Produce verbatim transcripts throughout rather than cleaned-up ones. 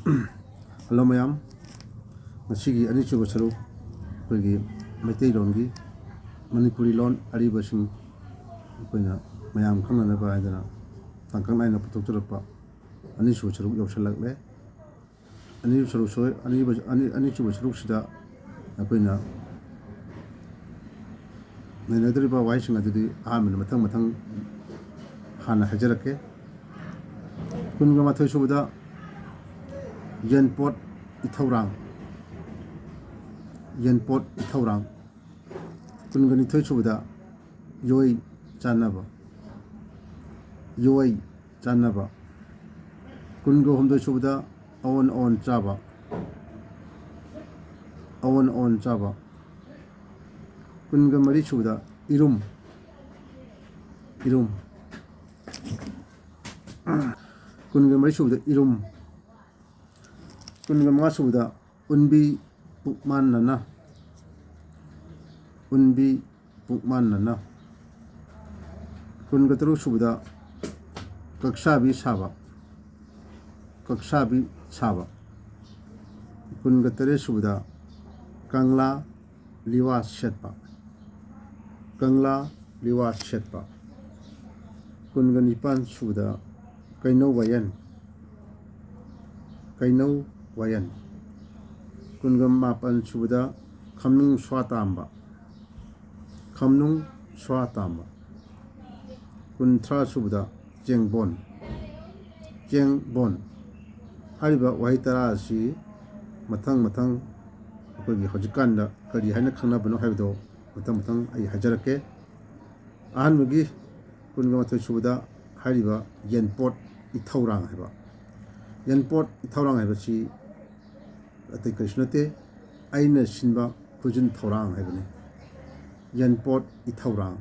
Hello ꯃꯌꯥꯝ, ꯉꯁꯤꯒꯤ ꯑꯅꯤꯁꯨꯕ ꯁꯔꯨꯛ, ꯑꯩꯈꯣꯏꯒꯤ ꯃꯩꯇꯩꯂꯣꯟꯒꯤ, ꯃꯅꯤꯄꯨꯔꯤ ꯂꯣꯟ ꯑꯔꯤꯕꯁꯤꯡ ꯑꯩꯈꯣꯏꯅ ꯃꯌꯥꯝ ꯈꯪꯅꯅꯕ ꯍꯥꯏꯗꯅ ꯇꯥꯡꯀꯛ ꯅꯥꯏꯅ ꯄꯨꯊꯣꯛꯆꯔꯛꯄ ꯑꯅꯤꯁꯨꯕ ꯁꯔꯨꯛ ꯌꯧꯁꯤꯜꯂꯛꯂꯦ꯫ ꯑꯅꯤꯁꯨꯕ ꯁꯔꯨꯛ, ꯑꯅꯤꯁꯨꯕ ꯁꯔꯨꯛꯁꯤꯗ ꯑꯩꯈꯣꯏꯅ ꯅꯩꯅꯗꯧꯔꯤꯕ ꯋꯥꯍꯩꯁꯤꯡ ꯑꯗꯨꯗꯤ ꯑꯍꯥꯟꯕꯗ ꯃꯊꯪ ꯃꯊꯪ ꯍꯥꯟꯅ ꯍꯥꯏꯖꯔꯛꯀꯦ꯫ ꯀꯨꯟꯒ ꯃꯥꯊꯣꯏ ꯁꯨꯕꯗ ꯌꯦꯟꯄꯣꯠ ꯏꯊꯧꯔꯥꯡ, ꯌꯦꯟꯄꯣꯠ ꯏꯊꯧꯔꯥꯡ꯫ ꯀꯨꯟꯒ ꯅꯤꯊꯣꯏ ꯁꯨꯕꯗ ꯌꯣꯏ ꯆꯥꯅꯕ, ꯌꯣꯏ ꯆꯥꯅꯕ꯫ ꯀꯨꯟꯒ ꯍꯨꯝꯗꯣꯏ ꯁꯨꯕꯗ ꯑꯑꯣꯟ ꯑꯑꯣꯟ ꯆꯥꯕ, ꯑꯑꯣꯟ ꯑꯑꯣꯟ ꯆꯥꯕ꯫ ꯀꯨꯟꯒ ꯃꯔꯤ ꯁꯨꯕꯗ ꯏꯔꯨꯝ, ꯏꯔꯨꯝ꯫ ꯀꯨꯟꯒ ꯃꯔꯤ ꯁꯨꯕꯗ ꯏꯔꯨꯝ꯫ ꯀꯨꯟꯒ ꯃꯉꯥ ꯁꯨꯕꯗ ꯎꯟꯕꯤ ꯄꯨꯛꯃꯥꯟꯅꯅ, ꯎꯟꯕꯤ ꯄꯨꯛꯃꯥꯟꯅꯅ꯫ ꯀꯨꯟꯒ ꯇꯔꯨꯛ ꯁꯨꯕꯗ ꯀꯛꯁꯥꯕꯤ ꯁꯥꯕ, ꯀꯛꯁꯥꯕꯤ ꯁꯥꯕ꯫ ꯀꯨꯟꯒ ꯇꯔꯦꯠ ꯁꯨꯕꯗ ꯀꯪꯂꯥ ꯂꯤꯋꯥ ꯁꯦꯠꯄ, ꯀꯪꯂꯥ ꯂꯤꯋꯥ ꯁꯦꯠꯄ꯫ ꯀꯨꯟꯒ ꯅꯤꯄꯥꯟ ꯁꯨꯕꯗ ꯀꯩꯅꯧ ꯋꯥꯌꯦꯟ, ꯀꯩꯅꯧ ꯋꯥꯌꯦꯟ꯫ ꯀꯨꯟꯒ ꯃꯥꯄꯟ ꯁꯨꯕꯗ ꯈꯝꯅꯨꯡ ꯁ꯭ꯋꯥ ꯇꯥꯝꯕ, ꯈꯝꯅꯨꯡ ꯁ꯭ꯋꯥ ꯇꯥꯝꯕ꯫ ꯀꯨꯟꯊ꯭ꯔꯥ ꯁꯨꯕꯗ ꯆꯦꯡꯕꯣꯟ, ꯆꯦꯡꯕꯣꯟ꯫ ꯍꯥꯏꯔꯤꯕ ꯋꯥꯍꯩ ꯇꯔꯥ ꯑꯁꯤ ꯃꯊꯪ ꯃꯊꯪ ꯑꯩꯈꯣꯏꯒꯤ ꯍꯧꯖꯤꯛꯀꯥꯟꯗ ꯀꯔꯤ ꯍꯥꯏꯅ ꯈꯪꯅꯕꯅꯣ ꯍꯥꯏꯕꯗꯣ ꯃꯊꯪ ꯃꯊꯪ ꯑꯩ ꯍꯥꯏꯖꯔꯛꯀꯦ꯫ ꯑꯍꯥꯟꯕꯒꯤ ꯀꯨꯟꯒ ꯃꯥꯊꯣꯏ ꯁꯨꯕꯗ ꯍꯥꯏꯔꯤꯕ ꯌꯦꯟꯄꯣꯠ ꯏꯊꯧꯔꯥꯡ ꯍꯥꯏꯕ, ꯌꯦꯟꯄꯣꯠ ꯏꯊꯧꯔꯥꯡ ꯍꯥꯏꯕꯁꯤ ꯑꯇꯩ ꯀꯔꯤꯁꯨ ꯅꯠꯇꯦ, ꯑꯩꯅ ꯁꯤꯟꯕ ꯈꯨꯖꯤꯟ ꯊꯧꯔꯥꯡ ꯍꯥꯏꯕꯅꯤ꯫ ꯌꯦꯟꯄꯣꯠ ꯏꯊꯧꯔꯥꯡ,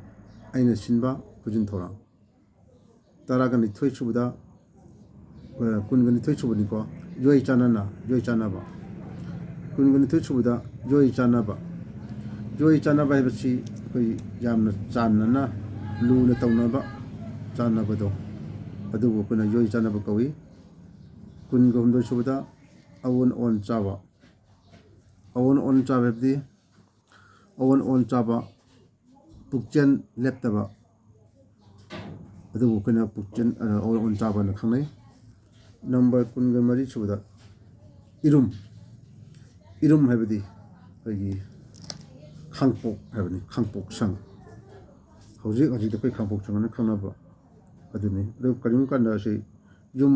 ꯑꯩꯅ ꯁꯤꯟꯕ ꯈꯨꯖꯤꯟ ꯊꯧꯔꯥꯡ꯫ ꯇꯔꯥꯒ ꯅꯤꯊꯣꯏ ꯁꯨꯕꯗ, ꯑ, ꯀꯨꯟꯒ ꯅꯤꯊꯣꯏ ꯁꯨꯕꯅꯤꯀꯣ, ꯌꯣꯏ ꯆꯥꯅꯅ, ꯌꯣꯏ ꯆꯥꯅꯕ꯫ ꯀꯨꯟꯒ ꯅꯤꯊꯣꯏ ꯁꯨꯕꯗ ꯌꯣꯏ ꯆꯥꯅꯕ꯫ ꯌꯣꯏ ꯆꯥꯅꯕ ꯍꯥꯏꯕꯁꯤ ꯑꯩꯈꯣꯏ ꯌꯥꯝꯅ ꯆꯥꯟꯅꯅ, ꯂꯨꯅ ꯇꯧꯅꯕ ꯆꯥꯅꯕꯗꯣ, ꯑꯗꯨꯕꯨ ꯑꯩꯈꯣꯏꯅ ꯌꯣꯏ ꯆꯥꯅꯕ ꯀꯧꯏ꯫ ꯀꯨꯟꯒ ꯍꯨꯝꯗꯣꯏ ꯁꯨꯕꯗ ꯑꯑꯣꯟ ꯑꯑꯣꯟ ꯆꯥꯕ꯫ ꯑꯑꯣꯟ ꯑꯑꯣꯟ ꯆꯥꯕ ꯍꯥꯏꯕꯗꯤ ꯑꯑꯣꯟ ꯑꯑꯣꯟ ꯆꯥꯕ, ꯄꯨꯛꯆꯦꯜ ꯂꯦꯞꯇꯕ, ꯑꯗꯨꯕꯨ ꯑꯩꯈꯣꯏꯅ ꯄꯨꯛꯆꯦꯜ, ꯑ, ꯑꯑꯣꯟ ꯑꯑꯣꯟ ꯆꯥꯕ ꯍꯥꯏꯅ ꯈꯪꯅꯩ꯫ ꯅꯝꯕꯔ ꯀꯨꯟꯒ ꯃꯔꯤ ꯁꯨꯕꯗ ꯏꯔꯨꯝ꯫ ꯏꯔꯨꯝ ꯍꯥꯏꯕꯗꯤ ꯑꯩꯈꯣꯏꯒꯤ ꯈꯥꯡꯄꯣꯛ ꯍꯥꯏꯕꯅꯤ, ꯈꯥꯡꯄꯣꯛ ꯁꯪ꯫ ꯍꯧꯖꯤꯛ ꯍꯧꯖꯤꯛꯇꯤ ꯑꯩꯈꯣꯏ ꯈꯥꯡꯄꯣꯛ ꯁꯪ ꯍꯥꯏꯅ ꯈꯪꯅꯕ ꯑꯗꯨꯅꯤ꯫ ꯑꯗꯨ ꯀꯔꯤꯒꯨꯝꯕ ꯀꯥꯟꯗ ꯑꯁꯤ ꯌꯨꯝ,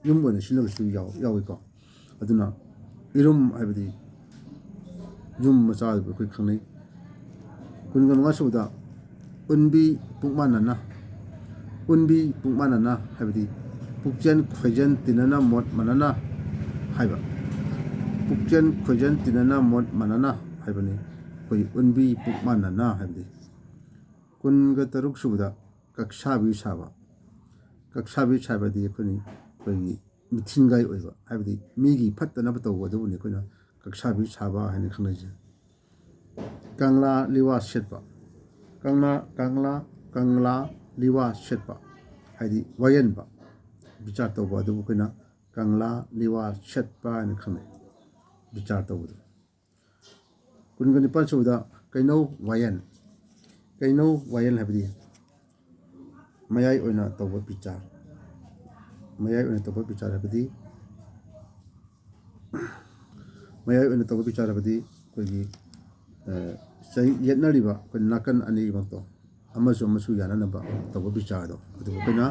ꯌꯨꯝ ꯑꯣꯏꯅ ꯁꯤꯖꯤꯟꯅꯕꯁꯨ ꯌꯥꯎ-, ꯌꯥꯎꯏꯀꯣ꯫ ꯑꯗꯨꯅ ꯏꯔꯨꯝ ꯍꯥꯏꯕꯗꯤ ꯌꯨꯝ ꯃꯆꯥ ꯑꯗꯨꯕꯨ ꯑꯩꯈꯣꯏ ꯈꯪꯅꯩ꯫ ꯀꯨꯟꯒ ꯃꯉꯥ ꯁꯨꯕꯗ ꯎꯟꯕꯤ ꯄꯨꯛ ꯃꯥꯟꯅꯅ꯫ ꯎꯟꯕꯤ ꯄꯨꯛ ꯃꯥꯟꯅꯅ ꯍꯥꯏꯕꯗꯤ ꯄꯨꯛꯆꯦꯟ ꯈꯣꯏꯖꯦꯟ ꯇꯤꯟꯅꯅ ꯃꯣꯠ ꯃꯥꯟꯅꯅ ꯍꯥꯏꯕ꯫ ꯄꯨꯛꯆꯦꯟ ꯈꯣꯏꯖꯦꯟ ꯇꯤꯟꯅꯅ ꯃꯣꯠ ꯃꯥꯟꯅꯅ ꯍꯥꯏꯕꯅꯤ꯫ ꯑꯩꯈꯣꯏ ꯎꯟꯕꯤ ꯄꯨꯛ ꯃꯥꯟꯅꯅ ꯍꯥꯏꯕꯗꯤ꯫ ꯀꯨꯟꯒ ꯇꯔꯨꯛ ꯁꯨꯕꯗ ꯀꯛꯁꯥꯕꯤ ꯁꯥꯕ꯫ ꯀꯛꯁꯥꯕꯤ ꯁꯥꯕꯗꯤ ꯑꯩꯈꯣꯏꯅꯤ, ꯑꯩꯈꯣꯏꯒꯤ ꯃꯤꯊꯤꯟꯒꯥꯏ ꯑꯣꯏꯕ, ꯍꯥꯏꯕꯗꯤ ꯃꯤꯒꯤ ꯐꯠꯇꯅꯕ ꯇꯧꯕ ꯑꯗꯨꯕꯨꯅꯤ ꯑꯩꯈꯣꯏꯅ ꯀꯛꯁꯥꯕꯤ ꯁꯥꯕ ꯍꯥꯏꯅ ꯈꯪꯅꯩꯁꯦ꯫ ꯀꯪꯂꯥ ꯂꯤꯋꯥ ꯁꯦꯠꯄ꯫ ꯀꯪꯂꯥ, ꯀꯪꯂꯥ, ꯀꯪꯂꯥ ꯂꯤꯋꯥ ꯁꯦꯠꯄ ꯍꯥꯏꯗꯤ ꯋꯥꯌꯦꯟꯕ, ꯕꯤꯆꯥꯔ ꯇꯧꯕ ꯑꯗꯨꯕꯨ ꯑꯩꯈꯣꯏꯅ ꯀꯪꯂꯥ ꯂꯤꯋꯥ ꯁꯦꯠꯄ ꯍꯥꯏꯅ ꯈꯪꯅꯩ, ꯕꯤꯆꯥꯔ ꯇꯧꯕꯗꯨ꯫ ꯀꯨꯟꯒ ꯅꯤꯄꯥꯟ ꯁꯨꯕꯗ ꯀꯩꯅꯧ ꯋꯥꯌꯦꯜ꯫ ꯀꯩꯅꯧ ꯋꯥꯌꯦꯜ ꯍꯥꯏꯕꯗꯤ ꯃꯌꯥꯏ ꯑꯣꯏꯅ ꯇꯧꯕ ꯕꯤꯆꯥꯔ꯫ ꯃꯌꯥꯏ ꯑꯣꯏꯅ ꯇꯧꯕ ꯕꯤꯆꯥꯔ ꯍꯥꯏꯕꯗꯤ, ꯃꯌꯥꯏ ꯑꯣꯏꯅ ꯇꯧꯕ ꯕꯤꯆꯥꯔ ꯍꯥꯏꯕꯗꯤ ꯑꯩꯈꯣꯏꯒꯤ, ꯑ, ꯆꯩ ꯌꯦꯠꯅꯔꯤꯕ ꯑꯩꯈꯣꯏ ꯅꯥꯀꯟ ꯑꯅꯤꯃꯛꯇꯣ ꯑꯃꯁꯨ ꯑꯃꯁꯨ ꯌꯥꯅꯅꯕ ꯇꯧꯕ ꯕꯤꯆꯥꯔꯗꯣ ꯑꯗꯨꯕꯨ ꯑꯩꯈꯣꯏꯅ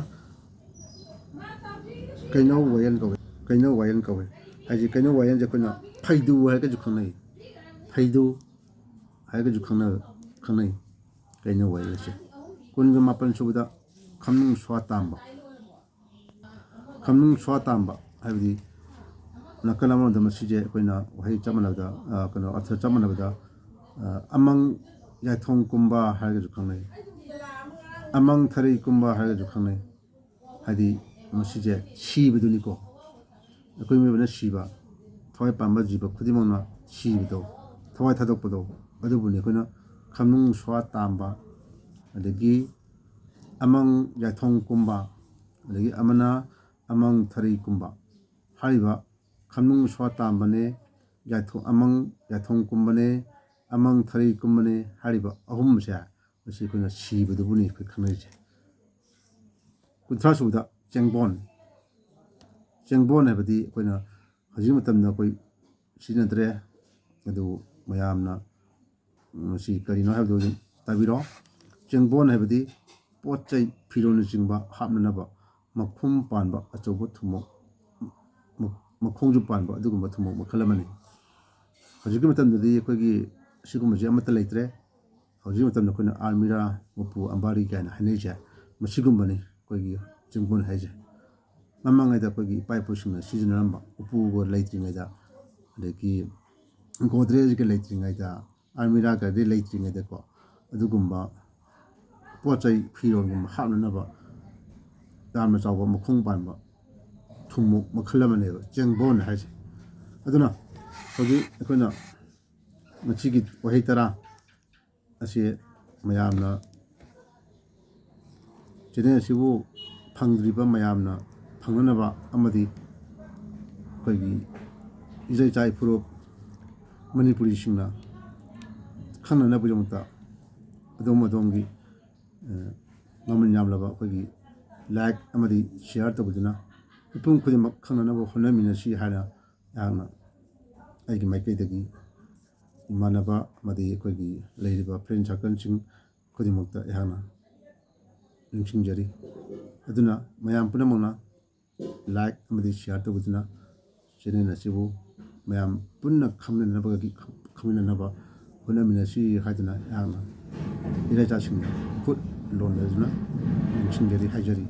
ꯀꯩꯅꯧ ꯋꯥꯌꯦꯜ ꯀꯧꯏ꯫ ꯀꯩꯅꯧ ꯋꯥꯌꯦꯜ ꯀꯧꯏ꯫ ꯍꯥꯏꯗꯤ ꯀꯩꯅꯧ ꯋꯥꯌꯦꯜꯁꯦ ꯑꯩꯈꯣꯏꯅ ꯐꯩꯗꯨ ꯍꯥꯏꯔꯒꯁꯨ ꯈꯪꯅꯩ꯫ ꯐꯩꯗꯨ ꯍꯥꯏꯔꯒꯁꯨ ꯈꯪꯅ-, ꯈꯪꯅꯩ ꯀꯩꯅꯧ ꯋꯥꯌꯦꯜꯁꯦ꯫ ꯀꯨꯟꯒ ꯃꯥꯄꯟ ꯁꯨꯕꯗ ꯈꯝꯅꯨꯡ ꯁ꯭ꯋꯥ ꯇꯥꯝꯕ꯫ ꯈꯝꯅꯨꯡ ꯁ꯭ꯋꯥ ꯇꯥꯝꯕ ꯍꯥꯏꯕꯗꯤ ꯅꯥꯀꯜ ꯑꯃꯔꯣꯝꯗ ꯃꯁꯤꯁꯦ ꯑꯩꯈꯣꯏꯅ ꯋꯥꯍꯩ ꯆꯞ ꯃꯥꯟꯅꯕꯗ, ꯑ, ꯀꯩꯅꯣ, ꯑꯔꯊ ꯆꯞ ꯃꯥꯟꯅꯕꯗ, ꯑ, ꯑꯃꯪ ꯌꯥꯏꯊꯣꯡ ꯀꯨꯝꯕ ꯍꯥꯏꯔꯒꯁꯨ ꯈꯪꯅꯩ꯫ ꯑꯃꯪ ꯊꯔꯩ ꯀꯨꯝꯕ ꯍꯥꯏꯔꯒꯁꯨ ꯈꯪꯅꯩ꯫ ꯍꯥꯏꯗꯤ ꯃꯁꯤꯁꯦ ꯁꯤꯕꯗꯨꯅꯤꯀꯣ꯫ ꯑꯩꯈꯣꯏ ꯃꯤꯑꯣꯏꯕꯅ ꯁꯤꯕ, ꯊꯋꯥꯏ ꯄꯥꯟꯕ ꯖꯤꯕ ꯈꯨꯗꯤꯡꯃꯛꯅ ꯁꯤꯕꯗꯣ, ꯊꯋꯥꯏ ꯊꯥꯗꯣꯛꯄꯗꯣ, ꯑꯗꯨꯕꯨꯅꯤ ꯑꯩꯈꯣꯏꯅ ꯈꯝꯅꯨꯡ ꯁ꯭ꯋꯥ ꯇꯥꯝꯕ, ꯑꯗꯒꯤ ꯑꯃꯪ ꯌꯥꯏꯊꯣꯡ ꯀꯨꯝꯕ, ꯑꯗꯒꯤ ꯑꯃꯅ ꯑꯃꯪ ꯊꯔꯩ ꯀꯨꯝꯕ꯫ ꯍꯥꯏꯔꯤꯕ ꯈꯝꯅꯨꯡ ꯁ꯭ꯋꯥ ꯇꯥꯝꯕꯅꯦ, ꯌꯥꯏꯊꯣ-, ꯑꯃꯪ ꯌꯥꯏꯊꯣꯡ ꯀꯨꯝꯕꯅꯦ, ꯑꯃꯪ ꯊꯔꯩ ꯀꯨꯝꯕꯅꯦ ꯍꯥꯏꯔꯤꯕ ꯑꯍꯨꯝꯁꯦ, ꯃꯁꯤ ꯑꯩꯈꯣꯏꯅ ꯁꯤꯕꯗꯨꯕꯨꯅꯤ ꯑꯩꯈꯣꯏ ꯈꯪꯅꯔꯤꯁꯦ꯫ ꯀꯨꯟꯊ꯭ꯔꯥ ꯁꯨꯕꯗ ꯆꯦꯡꯕꯣꯟ꯫ ꯆꯦꯡꯕꯣꯟ ꯍꯥꯏꯕꯗꯤ ꯑꯩꯈꯣꯏꯅ ꯍꯧꯖꯤꯛ ꯃꯇꯝꯗ ꯑꯩꯈꯣꯏ ꯁꯤꯖꯤꯟꯅꯗ꯭ꯔꯦ, ꯑꯗꯨꯕꯨ ꯃꯌꯥꯝꯅ ꯃꯁꯤ ꯀꯔꯤꯅꯣ ꯍꯥꯏꯕꯗꯨ ꯑꯗꯨꯝ ꯇꯥꯕꯤꯔꯣ꯫ ꯆꯦꯡꯕꯣꯟ ꯍꯥꯏꯕꯗꯤ ꯄꯣꯠ ꯆꯩ, ꯐꯤꯔꯣꯜꯅꯆꯤꯡꯕ ꯍꯥꯞꯅꯅꯕ ꯃꯈꯨꯝ ꯄꯥꯟꯕ ꯑꯆꯧꯕ ꯊꯨꯝꯃꯣꯛ, ꯃ-, ꯃꯈꯣꯡꯁꯨ ꯄꯥꯟꯕ ꯑꯗꯨꯒꯨꯝꯕ ꯊꯨꯝꯃꯣꯛ ꯃꯈꯜ ꯑꯃꯅꯤ꯫ ꯍꯧꯖꯤꯛꯀꯤ ꯃꯇꯝꯗꯗꯤ ꯑꯩꯈꯣꯏꯒꯤ ꯁꯤꯒꯨꯝꯕꯁꯦ ꯑꯃꯠꯇ ꯂꯩꯇ꯭ꯔꯦ꯫ ꯍꯧꯖꯤꯛ ꯃꯇꯝꯗ ꯑꯩꯈꯣꯏꯅ ꯑꯜꯃꯤꯔꯥ, ꯎꯄꯨ, ꯑꯝꯕꯥꯔꯤ ꯀꯥꯏꯅ ꯍꯥꯏꯅꯔꯤꯁꯦ ꯃꯁꯤꯒꯨꯝꯕꯅꯤ ꯑꯩꯈꯣꯏꯒꯤ ꯆꯦꯡꯕꯣꯟ ꯍꯥꯏꯁꯦ꯫ ꯃꯃꯥꯡꯉꯩꯗ ꯑꯩꯈꯣꯏꯒꯤ ꯏꯄꯥ ꯏꯄꯨꯁꯤꯡꯅ ꯁꯤꯖꯤꯟꯅꯔꯝꯕ ꯎꯄꯨꯒ ꯂꯩꯇ꯭ꯔꯤꯉꯩꯗ, ꯑꯗꯒꯤ ꯒꯣꯗ꯭ꯔꯦꯖꯀ ꯂꯩꯇ꯭ꯔꯤꯉꯩꯗ, ꯑꯜꯃꯤꯔꯥꯒꯗꯤ ꯂꯩꯇ꯭ꯔꯤꯉꯩꯗꯀꯣ, ꯑꯗꯨꯒꯨꯝꯕ ꯄꯣꯠ ꯆꯩ ꯐꯤꯔꯣꯜꯒꯨꯝꯕ ꯍꯥꯞꯅꯅꯕ ꯌꯥꯝꯅ ꯆꯥꯎꯕ ꯃꯈꯣꯡ ꯄꯥꯟꯕ ꯊꯨꯝꯃꯣꯛ ꯃꯈꯜ ꯑꯃꯅꯦꯕ ꯆꯦꯡꯕꯣꯟ ꯍꯥꯏꯁꯦ꯫ ꯑꯗꯨꯅ ꯍꯧꯖꯤꯛ ꯑꯩꯈꯣꯏꯅ ꯉꯁꯤꯒꯤ ꯋꯥꯍꯩ ꯇꯔꯥ ꯑꯁꯤ ꯃꯌꯥꯝꯅ, ꯆꯦꯅꯦꯜ ꯑꯁꯤꯕꯨ ꯐꯪꯗ꯭ꯔꯤꯕ ꯃꯌꯥꯝꯅ ꯐꯪꯅꯅꯕ ꯑꯃꯗꯤ ꯑꯩꯈꯣꯏꯒꯤ ꯏꯖꯩ ꯏꯆꯥ ꯏꯐꯨꯔꯨꯞ ꯃꯅꯤꯄꯨꯔꯤꯁꯤꯡꯅ ꯈꯪꯅꯅꯕꯒꯤꯗꯃꯛꯇ ꯑꯗꯣꯝ ꯑꯗꯣꯝꯒꯤ, ꯑ, ꯃꯃꯜ ꯌꯥꯝꯂꯕ ꯑꯩꯈꯣꯏꯒꯤ like ꯑꯃꯗꯤ share ꯇꯧꯕꯤꯗꯨꯅ ꯃꯤꯄꯨꯝ ꯈꯨꯗꯤꯡꯃꯛ ꯈꯪꯅꯅꯕ ꯍꯣꯠꯅꯃꯤꯟꯅꯁꯤ ꯍꯥꯏꯅ ꯑꯩꯍꯥꯛꯅ ꯑꯩꯒꯤ ꯃꯥꯏꯀꯩꯗꯒꯤ ꯏꯃꯥꯟꯅꯕ ꯑꯃꯗꯤ ꯑꯩꯈꯣꯏꯒꯤ ꯂꯩꯔꯤꯕ friend circleꯁꯤꯡ ꯈꯨꯗꯤꯡꯃꯛꯇ ꯑꯩꯍꯥꯛꯅ ꯅꯤꯡꯁꯤꯡꯖꯔꯤ꯫ ꯑꯗꯨꯅ ꯃꯌꯥꯝ ꯄꯨꯝꯅꯃꯛꯅ like ꯑꯃꯗꯤ share ꯇꯧꯕꯤꯗꯨꯅ ꯆꯦꯅꯦꯜ ꯑꯁꯤꯕꯨ ꯃꯌꯥꯝ ꯄꯨꯟꯅ ꯈꯪꯃꯤꯟꯅꯅꯕꯒꯤ, ꯈꯪꯃꯤꯟꯅꯅꯕ ꯍꯣꯠꯅꯃꯤꯟꯅꯁꯤ ꯍꯥꯏꯗꯨꯅ ꯑꯩꯍꯥꯛꯅ ꯏꯔꯩꯆꯥꯁꯤꯡꯗ ꯈꯨꯠ ꯂꯣꯟꯅꯗꯨꯅ ꯅꯤꯡꯁꯤꯡꯖꯔꯤ ꯍꯥꯏꯖꯔꯤ꯫